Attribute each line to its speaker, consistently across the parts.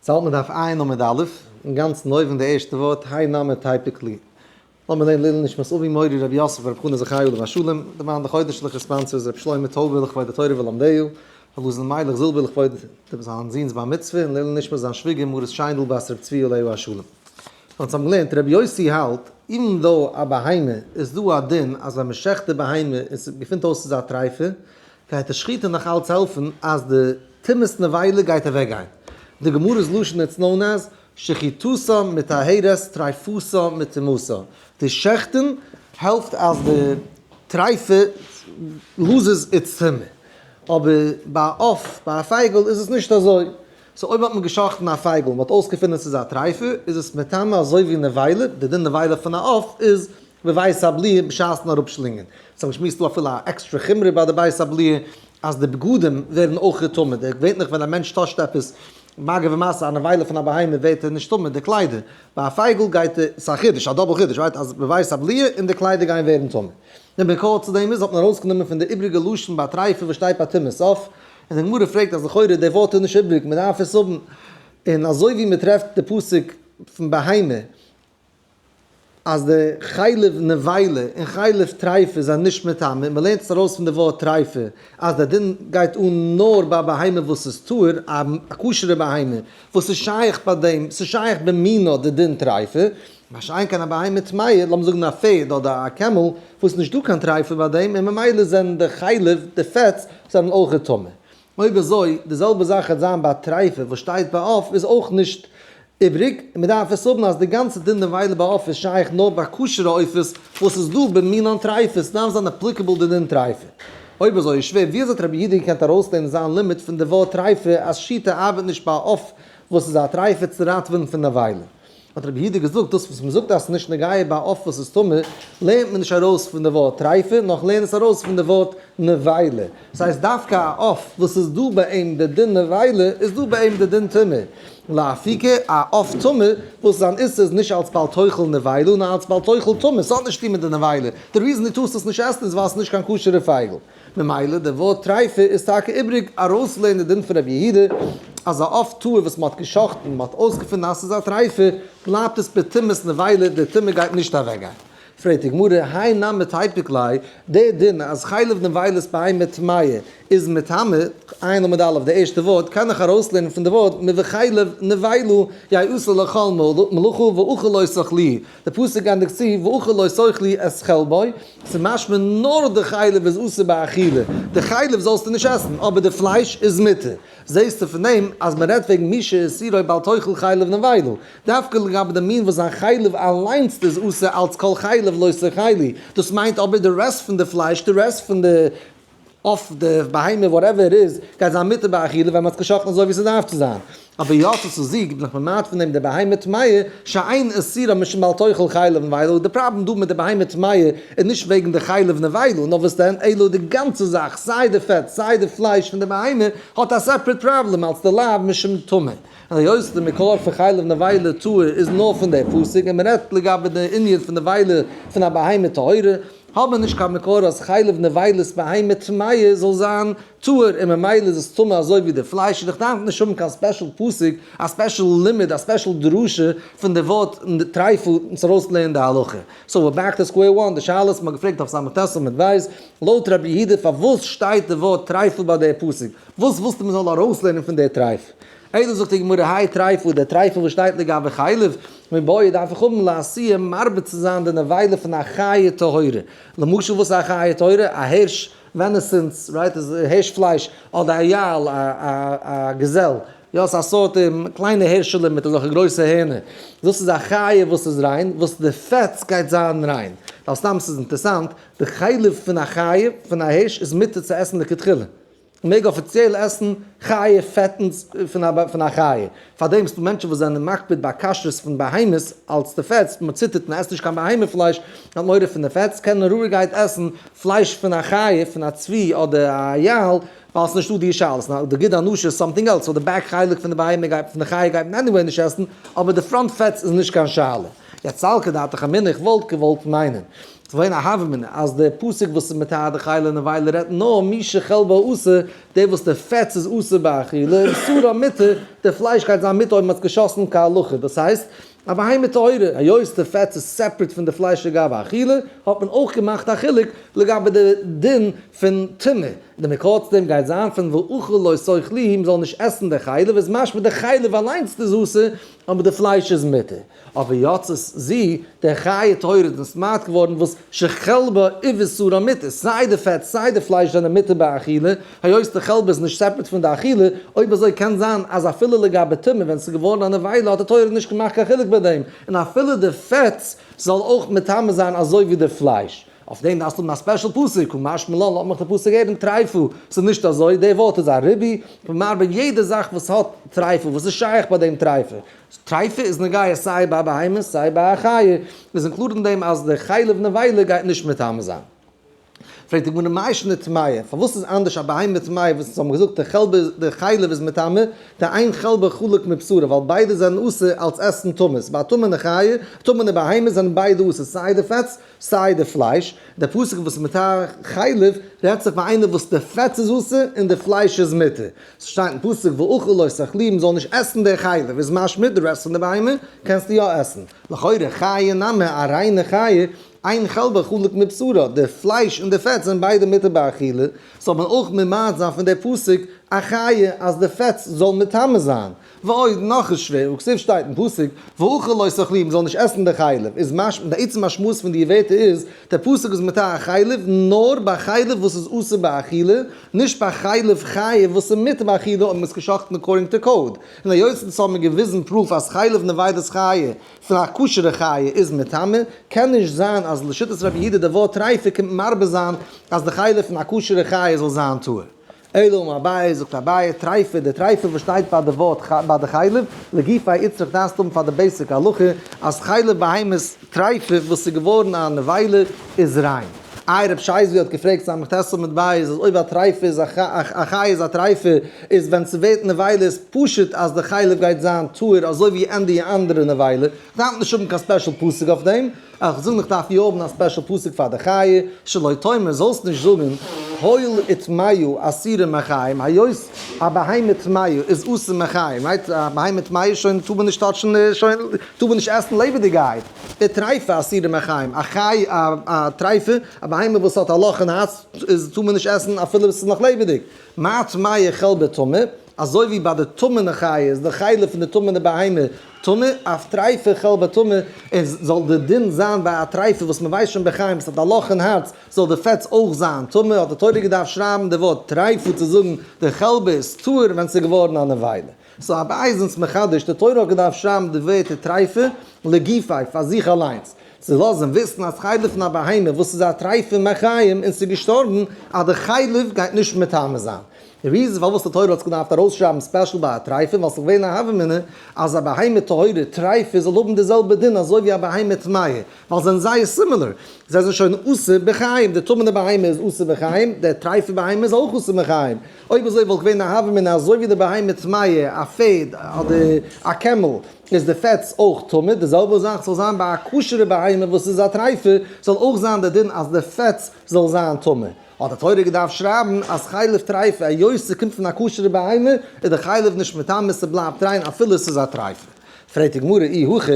Speaker 1: ס'האלט מען דף ע' עמוד א', אינגאנצן אויבן די ערשטע ווארט, האי נמי תיפוק ליה. לאמיר לערנען לעילוי נשמת אבי מורי רבי יוסף ברב חנא זכי' עליו השלום, דערמאן די חודש'ליכע sponsors רבי שלמה טויבער לכבוד התורה ולומדיה, רבי אלעזר מיילעך זילבער לכבוד זיין זון'ס בר מצוה, און לעילוי נשמת זיין שוויגער מרת שיינדל בת רבי צבי עליו השלום. אונז האבן געלערנט רבי יוסי האלט, even though א בהמה איז דא א דין אז ווען מ'שעכט די בהמה און ס'געפינט אויס ס'איז א טריפה, גייט די שחיטה נאך אלץ העלפן אז די טומאת נבילה גייט אוועק גיין. די גמרא'ס לשון it's known as שחיטתה מטהרת טריפתה מטומאתה. די שעכטן העלפט אז די טריפה loses its טומאה. אבער ביי א עוף, ביי א פייגל איז עס נישט אזוי. so אויב האט מען געשחט'ן א פייגל און מען האט אויסגעפונען ס'איז א טריפה, איז עס מטמא אזוי ווי נבילה, די דין נבילה פון א עוף איז בבית הבליעה בשעת'ן אראפשלינגען. ס'האט געשמועסט דא אפילו א עקסטרע חומרא ביי די בית הבליעה אז די בגדים ווערן אויך טמא, די געווענליך ווען א מענטש touch ט עפעס מגע ומשא א נבילה פון א בהמה ווערט ער נישט טמא די קליידער, ביי א פייגל גייט די, ס'איז א חידוש, א double חידוש, right אז בבית הבליעה און די קליידער גייען ווערן טמא. די מקור צו דעם איז האט מען ארויסגענומען פון די איבריגע לשון ביי טריפה וואס שטייט ביי טומאת עוף, און די גמרא פרעגט אז לכאורה די ווארט איז נישט איבריג מען דארף עס האבן, און אזוי ווי מען טרעפט די פסוק פון בהמה אז די חלב נבילה און חלב טריפה זענען נישט מטמא, מען לערנט עס ארויס פון די ווארט טריפה אז די דין גייט אן נאר ביי בהמה וואס איז טהור, א כשר'ע בהמה וואס איז שייך ביי דעם, ס'איז שייך במינה די דין טריפה, מה שאין כן א בהמה טמאה, לאמיר זאגן א פערד אדער א קעמל, וואס נישט דא קיין טריפה ביי דעם, און ממילא זענען די חלב, די פעטס, זענען אויך טמא. אויב אזוי, די זעלבע זאך וועט זיין ביי טריפה וואס שטייט ביי עוף איז אויך נישט איבריג, און מען דארף עס האבן אז די גאנצע דין נבילה ביי עוף איז שייך נאר ביי כשר'ע עופות וואס איז דא במינן טריפות, דארף זיין applicable די דין טריפה. אויב אזוי איז שווער, ווי אזוי האט רבי יהודה געקענט ארויסלערנען זיין לימוד פון די ווארט טריפה אז שחיטה ארבעט נישט ביי עוף וואס איז א טריפה צו ראטעווען פון נבילה? האט רבי יהודה געזאגט, דאס וואס מען זאגט אז ס'איז נישט נוגע ביי עוף וואס איז טמא, לערנט מען נישט ארויס פון די ווארט טריפה, נאר כ'לערן עס ארויס פון די ווארט נבילה. דאס הייסט דווקא א עוף וואס איז דא ביי אים די דין נבילה, איז דא ביי אים די דין טומאה. לאפוקי א עוף טמא וואס זיין איסור איז נישט אלס בל תאכל נבילה, נאר אלס בל תאכל טמא, ס'האט נישט צוטון מיט די נבילה, די reason דו טארסט עס נישט עסן איז ווייל ס'איז נישט קיין כשר'ע פייגל. ממילא די ווארט טריפה איז טאקע איבריג ארויסלערנען די דין פון רבי יהודה אז א עוף טהור וואס מ'האט גע'שחט'ן און מ'האט אויסגעפונען אז ס'איז א טריפה בלייבט עס בטומאת נבילה די טומאה גייט נישט אוועקגיין. פרעגט די גמרא, האי נמי תיפוק ליה, די דין אז חלב נבילת בהמה טמאה איז מטמא, עיין עמוד א' די ערשטע ווארט, קען איך ארויסלערנען פון די ווארט מבחלב נבילה יעשה לכל מלאכה ואוכל לא תאכלוהו, די פסוק ענדיגט צו ואוכל לא תאכלו את חלבו, ס'איז משמע נאר די חלב איז אסור באכילה, די חלב זאלסטו נישט עסן, אבער די פלייש איז מותר. זעסטו פון דעם אז מען רעדט וועגן מי שאיסורו בל תאכל חלב נבילה, דווקא לגבי די מין וואס זיין חלב אליינס איז אסור אלץ כל חלב לא תאכלו, דאס מיינט אבער די רעסט פון די פלייש, די רעסט פון די עוף, די בהמה, whatever it is, גייט זיין מותר באכילה ווען מ'האט עס געשחט'ן אזוי ווי ס'דארף צו זיין. אבער יצתה זו, בין איך ממעט פון דעם די בהמה טמאה, שאין איסורה משום בל תאכל חלב נבילה, די פראבלעם דא מיט די בהמה טמאה איז נישט וועגן די חלב נבילה, נאר וואס דען, אלא די גאנצע זאך, סיי די פעט סיי די פלייש פון די בהמה, האט א separate פראבלעם אלס די לאו משום טומאה. און היות די מקור פון חלב נבילה טהור איז נאר פון די פסוק און מ'רעדט לגבי די ענין פון נבילה פון א בהמה טהורה, האט מען נישט קיין מקור אז חלב נבילת בהמה טמאה זאל זיין טהור און ממילא איז עס טמא אזוי ווי די פלייש און איך דארף נישט האבן קיין special פסוק א special לימוד א special דרשה פון די ווארט טריפה צו ארויסלערנען די הלכה. so we're back to square one, די שאלה וואס מ'האט געפרעגט אויף ס"ט עמוד ב', לויט רבי יהודה פארוואס שטייט די ווארט טריפה ביי די פסוק? וואס ווילסטו מ'זאל ארויסלערנען פון די טריפה? אלא זאגט די גמרא האי טריפה, די טריפה וואס שטייט לגבי חלב, מיבעיא דארף איך האבן לאתויי מרבה צו זיין די נבילה פון א חיה טהורה, למשל וואס איז א חיה טהורה? א הערש venison, right איז הערש פלייש, אדער א איל, א גאזעל, יא ס'איז א סארט קליינע הערשעלע מיט אזעלכע גרויסע הערנער, דאס איז א חיה וואס איז ריין, וואס די פעטס גייט זיין ריין, ווייל סתם ס'איז אינטערסאנט, די חלב פון א חיה, פון א הערש איז מותר צו עסן לכתחילה. מעג אפיציעל עסן חיה פעטנס פון א חיה, פארדעם ס'דא מענטשן וואס זענען מקפיד ביי כשרות פון בהמות אלץ די פעטס, מען ציטערט מען עסט נישט קיין בהמה פלייש, מען האט מורא פון די פעטס, קען מען רואיגערהייט עסן פלייש פון א חיה, פון א צבי אדער א איל, ווייל ס'איז נישטא די שאלות, נאר די גיד הנשה איז something else, so די back חלק פון די בהמה גייט, פון די חיה גייט מען anyway נישט עסן, אבער די front פעטס איז נישט קיין שאלה. יעצט סלקא דעתך אמינא, איך וואלט געוואלט מיינען. ס'איז געווען א הוה אמינא אז די פסוק וואס איז מתאר די חלב נבילה רעדט נאר מי שחלבו אסור, דער וואס די פעטס איז אסור באכילה, ובשרה מותר, די פלייש גייט זיין מותר אויב מ'האט עס געשאסן כהלכה, דאס הייסט, א בהמה טהורה, היות די פעטס איז separate פון די פלייש לגבי אכילה, האט מען אויך געמאכט א חילוק לגבי די דין פון טומאה, די מקור צו דעם גייט זיין פון ואכל לא תאכלוהו, מ'זאל נישט עסן די חלב, איז משמע די חלב אליינס איז אסור, אבער די פלייש איז מותר. אבער יצאת זי, די חיה טהורה איז נתמעט געווארן וואס שחלבה ובשרה מותר, סיי די פעט סיי די פלייש זענען מותר באכילה, היות די חלבה איז נישט separate פון די אכילה, אויב אזוי קען זיין אז אפילו לגבי טומאה ווען ס'איז געווארן א נבילה האט די תורה נישט געמאכט קיין חילוק ביי דעם, און אפילו די פעטס זאל אויך מטמא זיין אזוי ווי די פלייש. אויף דעם דארפסטו האבן א special פסוק, קא משמע לן לאט מיך די פסוק הערן טריפה, ס'איז נישט אזוי, די ווארט איז א ריבוי, כ'בין מרבה יעדע זאך וואס האט טריפה, וואס איז שייך ביי דעם טריפה, טריפה איז נוגע סיי ביי א בהמה סיי ביי א חיה, מיר זענען קלאר אין דעם אז די חלב נבילה גייט נישט מטמא זיין. פרעגט די גמרא מאי שנא טמאה, פארוואס איז אנדערש א בהמה טמאה וואס אונז האבן געזאגט די חלב די חלב איז מטמא, דאין חלבה חלוק מבשרה ווייל ביידע זענען אסור אלס עסן טמאות, ביי א טמא'נע חיה, טמא'נע בהמה זענען ביידע אסור סיי די פעטס סיי די פלייש, די פסוק וואס איז מתאר חלב רעדט זיך ביי איינער וואס די פעטס איז אסור און די פלייש איז מותר, ס'שטייט אין פסוק ואכל לא תאכלוהו מ'זאל נישט עסן די חלב איז משמע די רעסט פון די בהמה קענסטו יא עסן, לכאורה חיה נמי א ריינע חיה אין חלבה חלוק מבשרה, די פלייש און די פעטס זענען ביידע מותר באכילה, זאל מען אויך ממעט זיין פון די פסוק א חיה אז די פעטס זאל מטמא זיין. ועוד, נאך איז שווער, וכתיב שטייט אין פסוק, ואכל לא תאכלוהו, מ'זאל נישט עסן די חלב, איז משמע, די עצם משמעות פון די ווערטער איז, דער פסוק איז מתאר חלב נאר ביי חלב וואס איז אסור באכילה, נישט ביי חלב חיה וואס איז מותר באכילה אויב מ'איז געשאכטן according to code. און היות אונז האבן געוויזן proof אז חלב נבילות חיה פון א כשר'ע חיה איז מטמא, קען נישט זיין אז לשיטת רבי יהודה די ווארט טריפה קומט מרבה זיין אז די חלב פון א כשר'ע חיה זאל זיין טהור. אלא אמר אביי, זאגט אביי, טריפה, די טריפה וואס שטייט ביי די ווארט ביי די חלב, לגופיה איצטריך דארפסטו האבן פאר די basic הלכה, אז חלב בהמות טריפה וואס איז געווארן א נבילה איז ריין. איי רב שייזווי האט געפרעגט ס"ט עמוד ב' אז אויב א טריפה איז א חיה איז א טריפה איז ווען ס'ווערט נבילה איז פשוט אז די חלב גייט זיין טהור אזוי ווי ענדי אנדערע נבילה, דארף נישט האבן קיין special פסוק אויף דעם. איך זאג נאך דארף יא האבן א special פסוק פאר די חיה, שלא תאמר זאלסט נישט זאגן הואיל וטמאה אסורה מחיים, היות א בהמה טמאה איז אסור מחיים, right? א בהמה טמאה שוין טאר מען נישט touch ן שוין טאר מען נישט עסן לעבעדיגעהייט, וטריפה אסורה מחיים, א חי א טריפה א בהמה וואס האט א לאך אין הארץ איז טאר מען נישט עסן אפילו עס איז נאך לעבעדיג, מה טמאה חלבה טמא, אזוי ווי ביי די טמא'נע חיה איז די חלב פון די טמא'נע בהמה טמא, אף טריפה חלבה טמא, און זאל די דין זיין ביי א טריפה וואס מען ווייסט שוין בחיים עס האט א לאך אין הארץ, זאל די פעטס אויך זיין טמא, האט די תורה געדארפט שרייבן די ווארט טריפה צו זאגן די חלבה איז טהור ווען ס'איז געווארן א נבילה. so אביי איז אונז מחדש, די תורה האט געדארפט שרייבן די ווערטער טריפה לגופיה פאר זיך אליינס, צו לאזן וויסן אז חלב פון א בהמה וואס איז א טריפה מחיים און ס'איז געשטארבן, אז די חלב גייט נישט מטמא זיין. די reason פארוואס די תורה האט זיך געדארפט ארויסשרייבן special ביי א טרייפה ווייל ס'איז געווען א הוה אמינא אז א בהמה טהורה טרייפה זאל האבן די זעלבע דין אזוי ווי א בהמה טמאה ווייל זיי זענען זייער similar זיי זענען שוין אסור בחיים די טמא'נע בהמה איז אסור בחיים די טרייפה בהמה איז אויך אסור בחיים אויב אזוי וואלט געווען א הוה אמינא אזוי ווי די בהמה טמאה א פערד אדער א קעמל איז די פעטס אויך טמא די זעלבע זאך זאל זיין ביי א כשר'ע בהמה וואס איז א טרייפה זאל אויך זיין די דין אז די פעטס זאל זיין טמא. האט די תורה געדארפט שרייבן אז חלב טריפה היות ס'קומט פון א כשר'ע בהמה איז די חלב נישט מטמא ס'בלייבט ריין אפילו ס'איז א טריפה. פרעגט די גמרא אי הכי,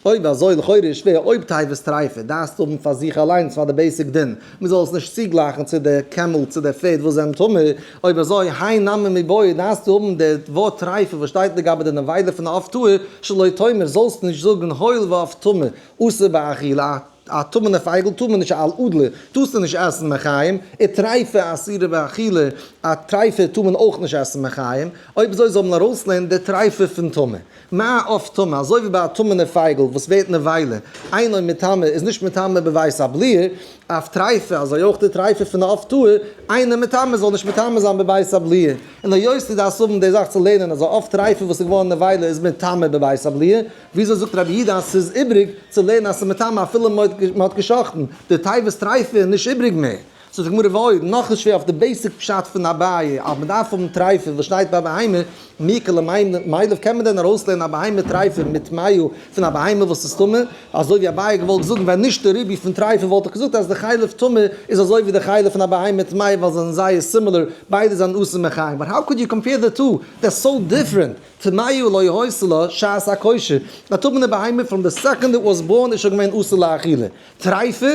Speaker 1: אויב אזוי לכאורה איז שווער אויב תיבת טריפה דארפסטו האבן פאר זיך אליינס פאר די basic דין מ'זאל עס נישט צוגלייכן צו די קעמל צו די פערד וואס זענען טמא, אויב אזוי האי נמי מיבעיא דארפסטו האבן די ווארט טריפה וואס שטייט לגבי די נבילה פון א עוף טהור שלא תאמר זאלסט נישט זאגן הואיל ועוף טמא אסור באכילה. א טמא'נע פייגל טאר מען נישט אל אדלע טארסטו נישט עסן מחיים, וטריפה אסירה באכילה, א טריפה טאר מען אויך נישט עסן מחיים, אויב אזוי זאל מען ארויסלערנען די טריפה פון טמא. מה עוף טמא, אזוי ווי ביי א טמא'נע פייגל וואס ווערט נבילה, אינו מטמא איז נישט מטמא בבית הבליעה, אף טריפה, אזוי אויך די טריפה פון די עוף טהור, אינו מטמא זאל נישט מטמא זיין בבית הבליעה. און היות דו דארפסט האבן די זאך צו לערנען אז א עוף טריפה וואס איז געווארן נבילה איז מטמא בבית הבליעה, וויאזוי זאגט רבי יהודה אז ס'איז איבריג צו לערנען אז ס'איז מטמא אפילו מ'האט גע'שחט'ן, די תיבת טריפה איז נישט איבריג מער. זאגט די גמרא ועוד, נאך איז שווער אויף די basic פשט פון אביי, אז מען דארף האבן טרייפה וואס שטייט ביי בהמה, מי איכא למימרא קען מען דען ארויסלערנען א בהמה טרייפה מטמאה פון א בהמה וואס איז טמא? אזוי ווי אביי האט געוואלט זאגן ווען נישט די ריבוי פון טרייפה וואלט איך געזאגט אז די חלב טמא איז אזוי ווי די חלב פון א בהמה טמאה ווייל זיי זענען זייער similar, ביידע זענען אסור מחיים, but how could you compare the two? They're so different, טמאה לא היתה לה שעת הכושר, א טמא'נע בהמה from the second it was born איז שוין געווען אסור לאכילה, טרייפה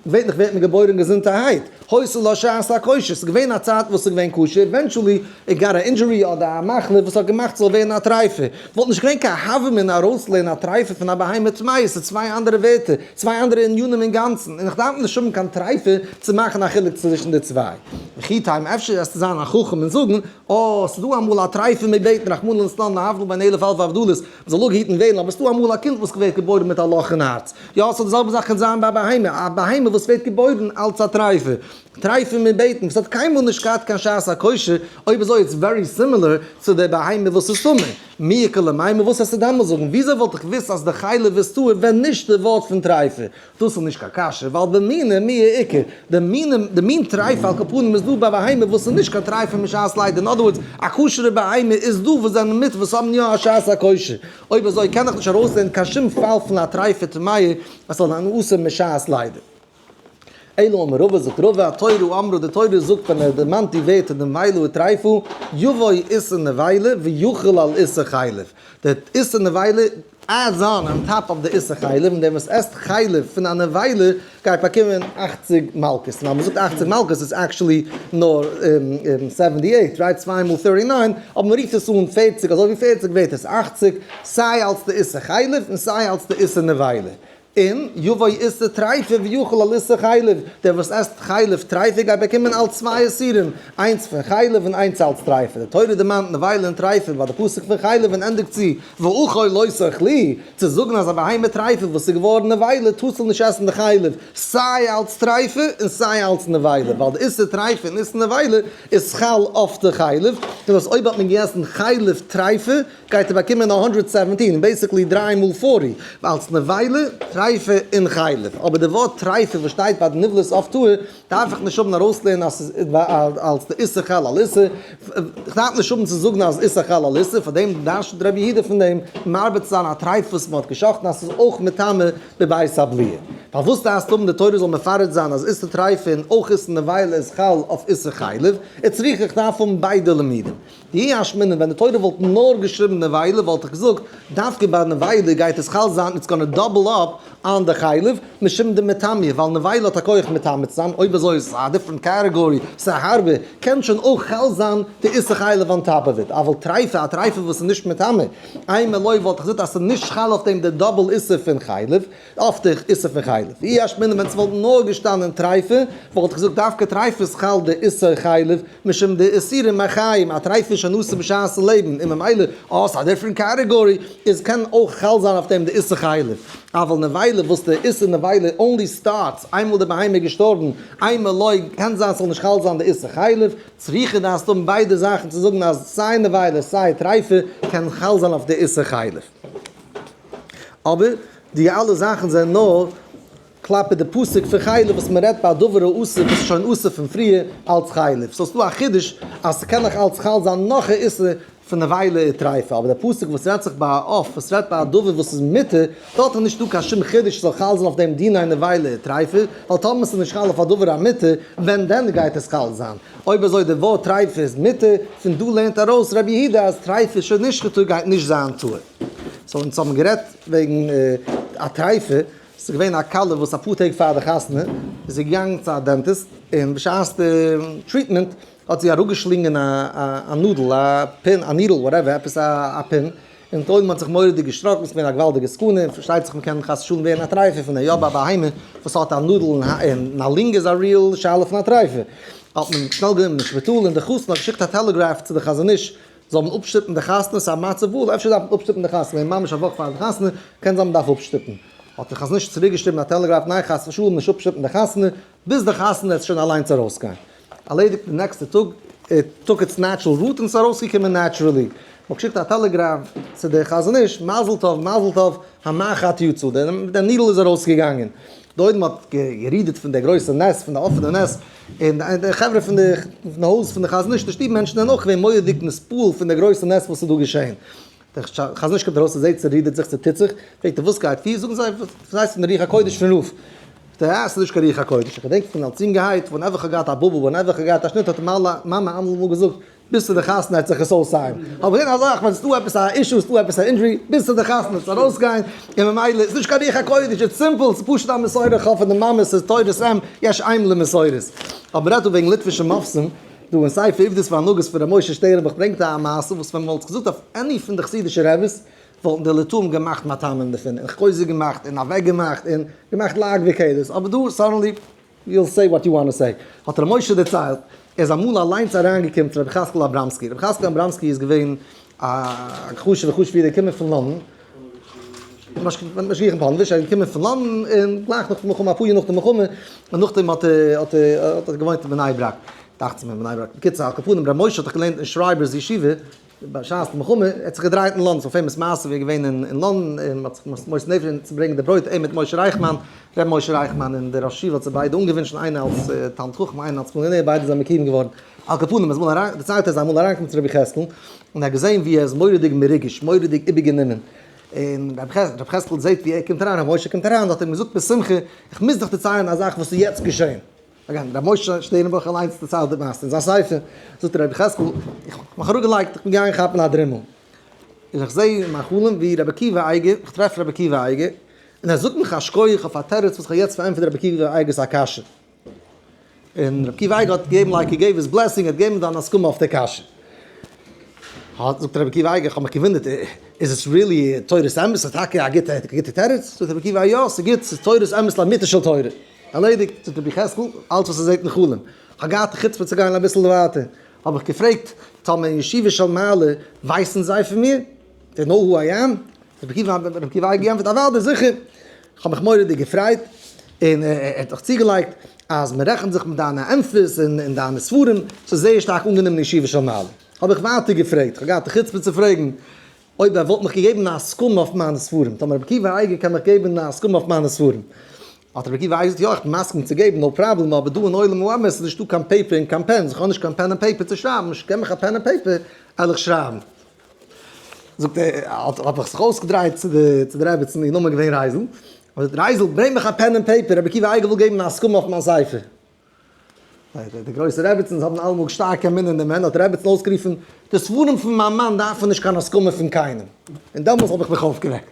Speaker 1: געווענליך ווערט מען געבוירן געזונטערהייט, היתה לה שעת הכושר, ס'איז געווען א צייט וואס ס'איז געווען כשר, eventually it got א injury אדער א מחלה וואס האט געמאכט ס'זאל ווערן א טרייפה, וואלט נישט געווען קיין הוה אמינא ארויסלערנען א טרייפה פון א בהמה טמאה, ס'איז צוויי אנדערע ווערטער, צוויי אנדערע ענינים אינגאנצן, און איך דארף נישט האבן קיין טרייפה צו מאכן א חילוק צווישן די צוויי. וכי תימא אפשר וועסטו זיין א חכם און זאגן, אה, ס'איז דא אמאל א טרייפה מבטן, רחמנא לצלן להבדיל בין אלף אלפי הבדלות, מ'זאל אפגעהיטן ווערן, אבער ס'דא אמאל א קינד וואס ווערט געבוירן מיט א לאך אין הארץ. יא, so די זעלבע זאך קען זיין ביי א בהמה, א בהמה וואס ווערט געבוירן אלץ א טרייפה, טרייפה מבטן, וואס האט קיינמאל נישט געהאט קיין שעת הכושר, אויב אזוי it's very similar צו די בהמה וואס איז טמא. מי איכא למימר, וואס וועסטו דעמאלס זאגן? וויאזוי וואלט איך געוואוסט אז די חלב איז טהור ווען נישט די ווארט פון טרייפה? דאס איז נישט קיין קשיא, ווייל במינה מיהא איכא, די מינים, די מין טרייפה על כל פנים איז דא ביי בהמה וואס איז נישט קיין טרייפה משעת לידה, in other words, א כשר'ע בהמה איז דא וואס זענען מיט וואס האבן יא א שעת הכושר, אויב אזוי קען איך נישט ארויסלערנען קיין שום פאל פון א טרייפה טמאה אז ס'זאל זיין אסור משעת לידה. אלא אמר רבא זאגט רבא התורה אמרה די תורה זאגט ווען ער דערמאנט די ווערטער נבילה וטריפה יבוא איסור נבילה ויחול על איסור חלב, די איסור נבילה adds on on top of די איסור חלב, און דער וואס עסט חלב פון א נבילה גייט באקומען 80 מלקות, און אז מ'זאגט 80 מלקות איז actually נאר 78, right? צוויי מאל 39, אבער מ'רופט עס אן 40, אזוי ווי 40 ווערט עס 80, סיי אלס די איסור חלב און סיי אלס די איסור נבילה. און יבוא איסור טריפה ויחול על איסור חלב, דער וואס עסט חלב טריפה גייט באקומען אלס צוויי איסורים, איינס פון חלב און איינס אלס טריפה. די תורה דערמאנט נבילה און טריפה ביי די פסוק פון חלב און ענדיגט צו ואכול לא תאכלוהו, צו זאגן אז א בהמה טריפה וואס איז געווארן נבילה טאר זאל נישט עסן די חלב סיי אלס טריפה און סיי אלס נבילה, ווייל די איסור טריפה און איסור נבילה איז חל אויף די חלב, דאס הייסט אויב האט מען געגעסן חלב טריפה גייט ער באקומען 117, basically דריי מאל 40, אלס נבילה, טריפה און חלב. אבער די ווארט טריפה וואס שטייט ביי די נבלת עוף טהור, דארף איך נישט האבן ארויסלערנען אז ס'איז אלס די איסור חל על איסור, איך דארף נישט האבן צו זאגן אז איסור חל על איסור, פאר דעם דרש'נט רבי יהודה פון דעם מרבה צו זיין א טריפה וואס מ'האט גע'שחט'ן אז ס'איז אויך מטמא בבית הבליעה. פארוואס דארפסטו האבן די תורה זאל מפרט זיין אז איסור טריפה און אויך איסור נבילה איז חל אויף איסור חלב? וצריך איך דארף האבן ביידע לימודים. דאי אשמעינן ווען די תורה וואלט נאר געשריבן נבילה וואלט איך געזאגט דווקא ביי נבילה גייט עס חל זיין it's gonna double up on די חלב משום דמטמיא ווייל נבילה האט א כח מטמא צו זיין אויב אזוי איז עס א different category ס'איז הארבער קען שוין אויך חל זיין די איסור חלב on top of it אבל טריפה א טריפה וואס איז נישט מטמא אימא לא וואלט איך געזאגט אז ס'איז נישט חל אויף דעם די double איסור פון חלב. אויף די איסור פון חלב. אי אשמעינן ווען ס'וואלט נאר געשטאנען טריפה, וואלט איך געזאגט דווקא טריפה איז חל די איסור חלב, משום די איסורים מחיים, א טריפה איז שוין אסור בשעת'ן לעבן, און ממילא, אה, ס'איז א different category, איז קען אויך חל זיין אויף דעם די איסור חלב. אבל נבילה וואס די איסור נבילה only starts איינמאל די בהמה איז געשטארבן, אימא לא, קען זיין ס'זאל נישט חל זיין די איסור חלב, צריכא דארפסטו האבן ביידע זאכן צו זאגן אז סיי נבילה סיי טריפה קען חל זיין אויף די איסור חלב. אבער די אלע זאכן זענען נאר כלפי די פסוק פון חלב וואס מען רעדט ביי דבר האסור וואס איז שוין אסור פון פריער אלץ חלב. so ס'דא א חידוש אז ס'קען נאך אלץ חל זיין נאך א איסור פון נבילה און טריפה, אבער די פסוק וואס רעדט זיך ביי א עוף וואס רעדט ביי א דבר וואס איז מותר, דארט איז נישטא קיין שום חידוש ס'זאל חל זיין אויף דעם דיני נבילה און טריפה, ווייל טאמער ס'איז נישט חל אויף א דבר המותר, ווען דען גייט עס חל זיין? אויב אזוי די ווארט טריפה איז מותר, פון דא לערנט ארויס רבי יהודה אז טריפה שנשחטו גייט נישט זיין טהור. so אונז האבן גערעדט וועגן א טרייפה, ס'איז געווען א כלה וואס אפאר טעג פאר די חתונה איז זי געגאנגען צו א dentist, און בשעת די treatment האט זי אראפגעשלינגען א נאדל, א pin, א needle, whatever, עפעס א pin, און די עולם האט זיך מורא'דיג געשראקן, ס'איז געווען א געוואלדיגע סכנה, און פארשטייט זיך מ'קען חס ושלום ווערן א טרייפה פון דעם, יא ביי א בהמה וואס האט א נאדל אין א לונג איז א real שאלה פון א טרייפה, האט מען שנעל גענומען אין שפיטאל און די חתן האט געשיקט א טעלעגראף צו די חזון איש זאל מען אפשטופן די חתונה, ס'איז א מצב וואל, אפשר דארף מען אפשטופן די חתונה, ממש א וואך פאר די חתונה, קען זיין מ'דארף אפשטופן. האט דער חזון איש צוריק געשריבן א טעלעגראף, ניין חס ושלום נישט אפשטופן די חתונה, ביז די חתונה וועט שוין אליינס ארויסגיין. ארלעדיגט די נעקסטע טאג, it took its natural route און ס'איז ארויסגעקומען naturally. מ'האט געשיקט א טעלעגראף צו דער חזון איש, מזל טוב, מזל טוב, המחט יצא, דער needle איז ארויסגעגאנגען. די עולם האט גערעדט פון די גרויסע נס, פון די אפענע נס, און די חברה פון די הויז פון די חזון איש, די שטוב מענטשן זענען אויך געווען מורא'דיג נתפעל פון די גרויסע נס וואס איז דא געשען. דער חזון איש קומט ארויס און זעט ס'רודערט זיך ס'טוט זיך, פרעגט ער וואס גייט פיר, זאגן זיי וואס הייסט פון די רוח הקודש פון רב, זאגט ער אה ס'איז נישט קיין רוח הקודש, איך געדענק פון אלס יונגערהייט whenever כ'האב געהאט א באבע whenever כ'האב געהאט א שניט האט מיין מאמע אלעמאל געזאגט ביז צו די חתונה העט זיך עס אויסהיילן, האב איך געזען א זאך ווען ס'איז דא עפעס א issue ס'איז דא עפעס א injury ביז צו די חתונה עס ארויסגיין, און ממילא איז נישט קיין רוח הקודש it's simple ס'איז פשוט א מסורה כ'האב פון די מאמע ס'איז תורת אם יש אם למסורת. אבער מ'רעדט דא וועגן ליטווישע מופתים, דא אין ספר עובדות והנהגות פון ר' משה שטערנבוך ברענגט ער א מעשה וואס ווען מ'וואלט עס געזאגט אויף any פון די חסידישע רעביס וואלטן די ליטאים געמאכט מטעמים דערפון און חוזק געמאכט און אוועק געמאכט און געמאכט לעג וקלס אבער דא suddenly you'll say what you want to say האט ר' משה דערציילט ער איז אמאל אליינס אריינגעקומען צו רבי חזקאל אבראמסקי רבי חזקאל אבראמסקי איז געווען א חשוב'ע חשוב'ע איד געקומען פון לאנדאן משגיח אין פאנוויזש, ער איז געקומען פון לאנדאן און גלייך נאך די מלחמה, אפאר יאר נאך די מלחמה, און נאכדעם האט ער האט ער האט ער געוואוינט אין בני ברק, דאכט זיך מיר בני ברק, בקיצור על כל פנים ר' משה האט דאך געלערנט אין שרייבערס ישיבה, בשעת די מלחמה, ער האט זיך געדרייט אין לאנדאן, ס'איז א famous מעשה ווי ער איז געווען אין לאנדאן און מ'האט זיך מוסר נפש געווען צו ברענגען די ברויט, ער מיט משה רייכמאן, ר' משה רייכמאן און דער ראש ישיבה האט זיי ביידע אנגעווינטשן איינער אלס תלמיד חכם איינער אלס מיליאנער, ביידע זענען מקוים געווארן. על כל פנים איז אמאל אריין, דערציילט ער איז אמאל אריינגעקומען צו רבי יחזקאל, און ער האט געזען ווי ער איז מורא'דיג מרוגש, מורא'דיג איבערגענומען, און רבי יחזקאל זעט ווי ער קומט אריין, רבי משה קומט אריין, האט ער אים געזאגט בשמחה, איך מוז דיך דערציילן א זאך וואס איז יעצט געשען. אגב, רבי משה שטערנבוך אליינס דערציילט די מעשה אין זיין ספר, זאגט רבי יחזקאל, איך האב מיך אראפגעלייגט, איך בין געגאנגען כאפן א דרימל, און איך זע אין מיין חלום ווי רבי עקיבא אייגער, איך טרעף רבי עקיבא אייגער, און ער זאגט מיך א שכוח אויף א תירוץ וואס איך האב יעצט פארענטפערט רבי עקיבא אייגער'ס א קשיא. און רבי עקיבא אייגער האט געגעבן like he gave his blessing, ער האט געגעבן זיין הסכמה אויף די קשיא. האט זאגט רבי עקיבא אייגער, איך האב מיך געוואונדערט, איז עס really תורת אמת? ס'איז טאקע א גוטע גוטע תירוץ? זאגט רבי עקיבא, יא, ס'איז גוט, ס'איז תורת אמת לאמיתה של תורה. ערלעדיגט, זאגט רבי יחזקאל, אלץ וואס ער זעט אין חלום. איך האב געהאט די חוצפה צו גיין אביסל ווייטער, האב איך געפרעגט, טאמער אין ישיבה של מעלה ווייסן זיי פון מיר? They know who I am? רבי עקיבא אייגער געענטפערט, אוודאי, זיכער! איך האב מיך מורא'דיג געפרייט, און ער האט נאך צוגעלייגט אז מען רעכנט זיך מיט דיינע ענטפערס און דיינע ספרים, ס'איז זייער שטארק אנגענומען אין ישיבה של מעלה. האב איך ווייטער געפרעגט, איך האב געהאט די חוצפה צו פרעגן, אויב ער וואלט מיך געגעבן א הסכמה אויף מיינע ספרים, טאמער רבי עקיבא אייגער קען מיך געבן א הסכמה אויף מיינע ספרים. האט רבי עקיבא אייגער געזאגט, יא איך בין מסכים צו געבן, no problem, אבער דא אין עולם האמת איז נישטא קיין paper און קיין pens, איך האב נישט קיין pen און paper צו שרייבן, געב מיך א pen און paper, וועל איך שרייבן. זאגט ער, האב איך זיך אויסגעדרייט צו די צו די רעבעצן, איר נאמען איז געווען רייזל, האב איך געזאגט, רייזל, ברענג מיך א pen און paper, רבי עקיבא אייגער וויל געבן א הסכמה אויף מיין ספר. די גרויסע רעבעצנס האבן אלעמאל שטארקע אמונה אין די מענער, האט די רעבעצן אויסגערופן, די ספרים פון מיין מאן דארפן נישט קיין הסכמה פון קיינעם. און דעמאלס האב איך מיך אויפגעוועקט.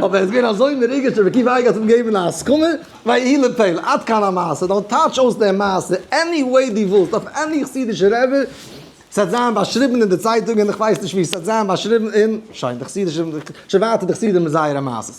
Speaker 1: אבער ער איז געווען אזוי מרוגש, רבי עקיבא אייגער האט אים געגעבן א הסכמה, ויהי לפלא, עד כאן המעשה, דאן טייטש אויס די מעשה any way דו ווילסט, אויף any חסידישע רבי, ס'וועט זיין באשריבן אין די צייטונגען, איך ווייס נישט וואו, ס'וועט זיין באשריבן אין, שוין, די חסידישע, שוין ווייטער די חסידים מיט זייערע מעשות.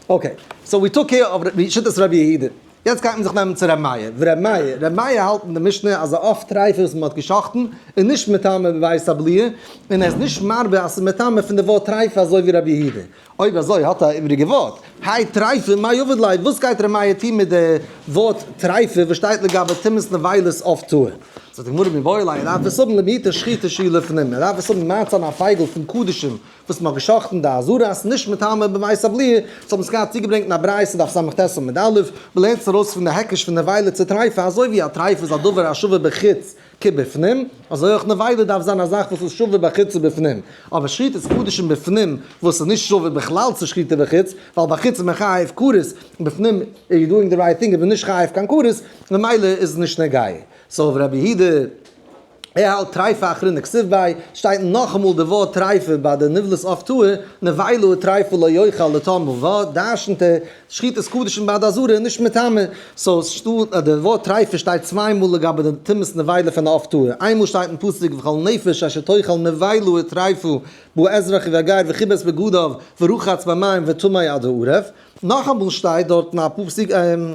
Speaker 1: Okay, so we took care of שיטת רבי יהודה. יעצט גייט מען זיך נעמען צו ר' מאיר. ור' מאיר, ר' מאיר האלט אין די משנה אז א עוף טרייפה וואס מ'האט גע'שחט'ן איז נישט מטמא בבית הבליעה, און ער איז נישט מרבה אז ס'איז מטמא פון די ווארט טרייפה אזוי ווי רבי יהודה. אויב אזוי האט ער א איבריגע ווארט. האי טרייפה מאי עביד ליה, וואס גייט ר' מאיר טון מיט די ווארט טרייפה וואס שטייט לגבי טומאת נבילות עוף טהור? זאגט די גמרא מיבעי ליה, ער דארף עס האבן למעוטי שחיטה שהיא לפנים, ער דארף עס האבן ממעט זיין א פייגל פון קדשים וואס מ'האט גע'שחט'ן די עזרה אז ס'איז נישט מטמא בבית הבליעה, ס'האט מען עס געהאט צוגעברענגט אין א ברייתא דף ס"ט עמוד א', מ'לערנט עס ארויס פון די היקש פון נבילה צו טרייפה, אזוי ווי א טרייפה איז א דבר השווה בחוץ כבפנים, אזוי אויך נבילה דארף זיין א זאך וואס איז שווה בחוץ ובפנים, אבער שחיטת קדשים בפנים וואס איז נישט שווה בכלל צו שחיטה בחוץ, ווייל בחוץ איז מען חייב כרת, בפנים איז doing the right thing איז מען נישט חייב קיין כרת, ממילא איז עס נישט נוגע. so רבי יהודה ער האלט טרייפה אחרינא כתיב ביה, שטייט נאכאמאל די ווארט טרייפה ביי די נבלת עוף טהור, נבילה וטרייפה לא יאכל לטמא ו, דרשנ'ט ער, שחיטת קדשים ביי די עזרה איז נישט מטמא, so ס'שטא די ווארט טרייפה שטייט צוויי מאל לגבי די טומאת נבילה פון די עוף טהור, איינמאל שטייט אין פסוק וכל נפש אשר תאכל נבילה וטרייפה באזרח ובגר וכיבס בגדיו ורחץ במים וטמא עד הערב, נאכאמאל שטייט דארטן א פסוק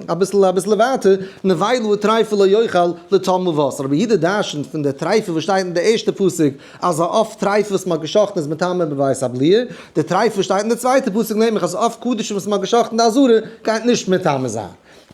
Speaker 1: אביסל אביסל ווייטער, נבילה וטריפה לא יאכל לטמא וואס רבי יהודה דרשנ'ט פון די טריפה וואס שטייט אין די ערשטע פסוק אז א עוף טריפה וואס מ'האט גע'שחט'ן איז מטמא בבית הבליעה, די טריפה וואס שטייט אין די צווייטע פסוק נעם איך אז עוף קדשים וואס מ'האט גע'שחט'ן די עזרה גייט נישט מטמא זיין.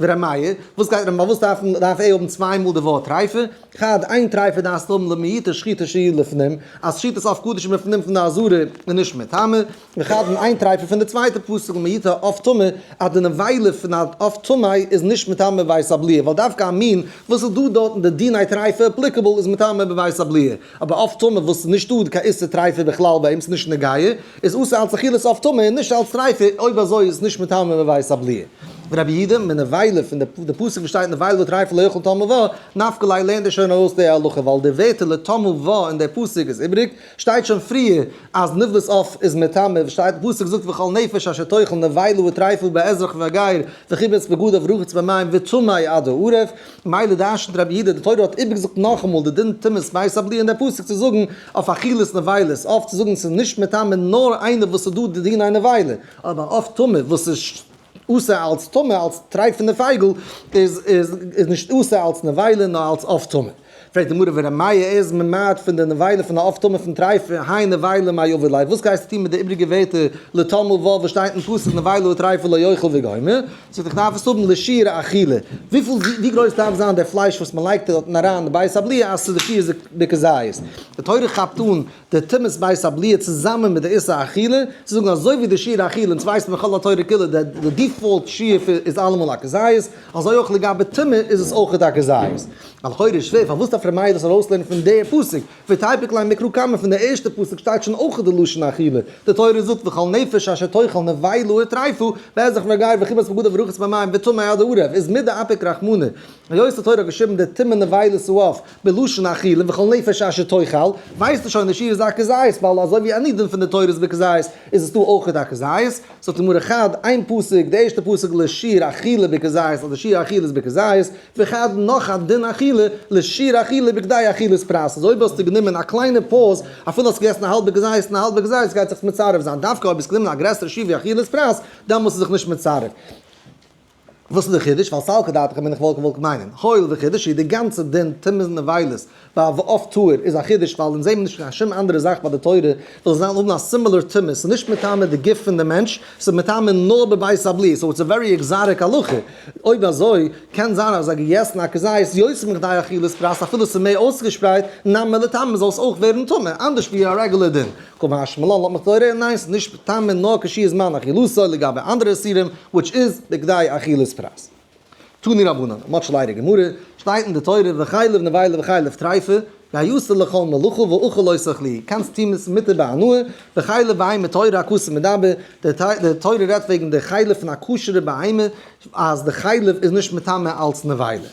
Speaker 1: ור' מאיר, וואס גייט ר' פארוואס דארף דארף ער האבן צוויי מאל די ווארט טרייפה? חד, איין טרייפה דארפסטו האבן למעוטי שחיטה שהיא לפנים, אז שחיטת עוף קדשים לפנים פון די עזרה איז נישט מטמא, וחד און איין טרייפה פון די צווייטע פסוק למעוטי עוף טמא, אז די נבילה פון א עוף טמא איז נישט מטמא בבית הבליעה, ווייל דווקא א מין וואס איז דא דארטן די דיני טרייפה applicable איז מטמא בבית הבליעה, אבער עוף טמא וואס איז נישט דא קיין איסור טרייפה בכלל ביי אים ס'איז נישט נוגע, איז אסור אלס אכילת עוף טמא און נישט אלס טרייפה, אויב אזוי איז עס נישט מטמא בבית הבליעה. ורבי יהודה, מנבילה, פון די פסוק וואס שטייט נבילה וטריפה לא יאכל טמא בה, נפקא ליה לערנט ער שוין ארויס די הלכה ווייל די ווערטער לטמא בה אין די פסוק איז איבריג, שטייט שוין פריער אז נבלת עוף איז מטמא, ווי שטייט די פסוק זאגט וכל נפש אשר תאכל נבילה וטריפה באזרח ובגר וכיבס בגדיו ורחץ במים וטמא עד הערב, מילא דרשנ'ט רבי יהודה, די תורה האט איבערגעזאגט נאכאמאל די דין טומאת בית הבליעה אין די פסוק צו זאגן אויף אכילת נבילות עוף צו זאגן ס'איז נישט מטמא נאר איינער וואס איז דא די דיני נבילה, אבער עוף טמא וואס איז אסור אלץ טמא אלץ טרייפענע פייגל איז איז נישט אסור אלץ נבילה נאר אלץ עוף טמא. פרעגט די גמרא ור' מאיר איז ממעט פון די נבילה פון א עוף טמא פון טרייפע האי נבילה מאי עביד ליה וואס גייסטו טון מיט די איבריגע ווערטער לטמא בה וואס שטייט אין פסוק נבילה וטריפה לא יאכל וגומר זאגט איך דארף עס האבן לשיעור אכילה וויפיל ווי גרויס דארף זיין די פלייש וואס מען לייגט דארטן אריין אין די בית הבליעה אז ס'איז די שיעור בכזית די תורה כאפט אן די טומאת בית הבליעה צוזאמען מיט די איסור אכילה, צו זאגן אזוי ווי די שיעור אכילה, אונז ווייסן בכל התורה כולה די default שיעור איז אלעמאל א כזית, אזוי אויך לגבי טומאה איז עס אויך א כזית. ווייל לכאורה איז שווער פארוואס דארף ר' מאיר דאס ארויסלערנען פון די פסוק, ותיפוק ליה מקרא קמא פון די ערשטע פסוק שטייט שוין אויך די לשון אכילה, די תורה זאגט וכל נפש אשר תאכל נבילה וטריפה, באזרח ובגר וכבס בגדיו ורחץ במים וטמא עד הערב, איז מדאפיק רחמנא, היות די תורה האט געשריבן די טומאה נבילות העוף בלשון אכילה וכל נפש אשר תאכל, ווייסטו שוין די שיעור איז א כזית, ווייל אזוי ווי עני דין פון די תורה איז בכזית, איז עס דא אויכעט א כזית. זאגט די גמרא חד, איין פסוק, די ערשטע פסוק לשיעור אכילה בכזית, אז די שיעור אכילה איז בכזית, וחד נאך א דין אכילה, לשיעור אכילה בכדי אכילת פרס, אז אויב האסטו גענומען א קליינע pause, אפילו האסט געגעסן א האלבע כזית און א האלבע כזית גייט זיך מצרף זיין, דווקא אויב האסט גענומען א גרעסערע שיעור ווי אכילת פרס, דאן איז זיך נישט מצרף. וואס איז די חידוש? ווייל סלקא דעתך אמינא כ'וואלט געוואלט מיינען, הואיל וחידוש היא, די גאנצע דין טומאת נבילות ביי עוף טהור איז א חידוש ווייל אונז זעהן מיר נישט קיין שום אנדערע זאך ביי די תורה וואס זאל זיין האבן א similar טומאה, ס'איז נישט מטמא די גוף פון די מענטש, ס'איז מטמא נאר בבית הבליעה, so it's a very exotic הלכה, אויב אזוי קען זיין אז א געגעסן א כזית יותר מכדי אכילת פרס אפילו ס'איז מער אויסגעשפרייט, נמי ליטמא זאל עס אויך ווערן טמא, אנדערש ווי א רעגולער דין. קא משמע לן לאט מיך תורה, ניין ס'איז נישט מטמא נאר כשיהיה זמן אכילתו לגבי אנדערע איסורים, which is בכדי אכילת פרס. תנו רבנן, much lighter גמרא, שטייט אין די תורה וחלב נבילה וחלב טריפה, יעשה לכל מלאכה ואוכל לא תאכלוהו, קענסט טון עס מותר בהנאה, וחלב בהמה טהורה הכתוב מדבר, די תורה רעדט וועגן די חלב פון א כשר'ע בהמה, אז די חלב איז נישט מטמא אלץ נבילה.